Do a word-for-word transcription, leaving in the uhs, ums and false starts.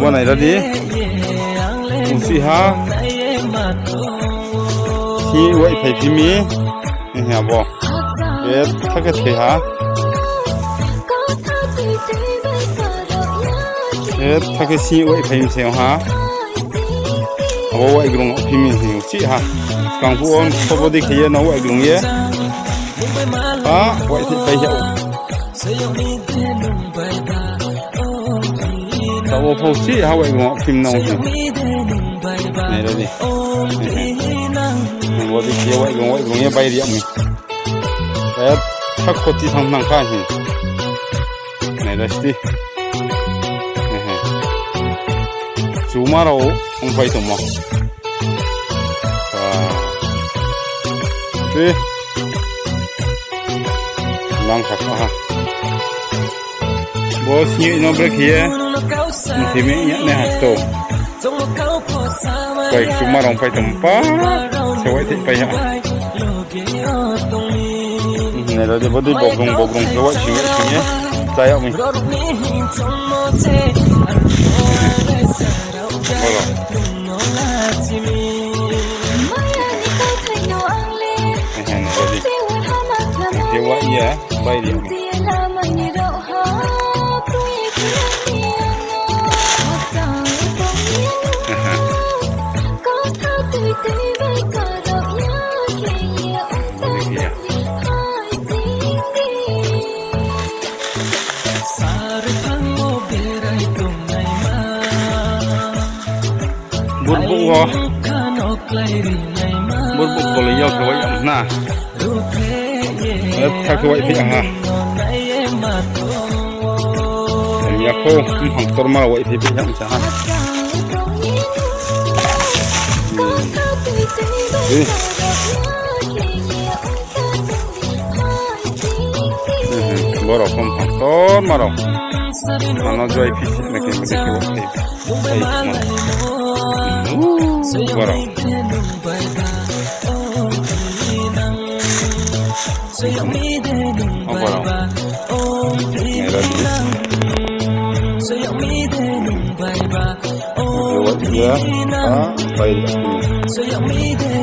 Bo nai ra di. Uchih ha. Sing waihphai phi mi. Abo. Betha khe thoi ha. Betha khe sing waihphai mi se ha. Abo waigrung phi mi hing uchih ha. Skang phuh wo kho bodei khe ye no waigrung ye. Ha, waihphai ya ou. Taoh wo pho uchih ha waigrung phim nang ou. Nai ra di. Bodei khe ye waigrung, waigrung ye bai ri yag mi. Betha khoti thanng nang kha hing. Nai ra sdi. Chuma rao ongpai tongmo. Lam kha kha ha. Bo sing no bre khe ye. Mthi mi ya nai ha to. Bai chuma rao pai tong pa. Se waithai pai ha. Nai ra di bodei bogrung bogrung khe waising waising ye. Chá yag mi. Boro. Nai ra di. Khe wai ye, bai ri yag mi. Burbuh wo. Burbuh kolo yag khe wai yag na. Betha khe waihphai yag ha. Hamya kho, mphang ktorma rao waihphai phai yag mi sa ha. Boro kho mphang ktorma rao. Ano joi phi si na khe bodei khe waihphai. Boro. Boro. Nai ra di. Boro ya. Ah, bai ra di.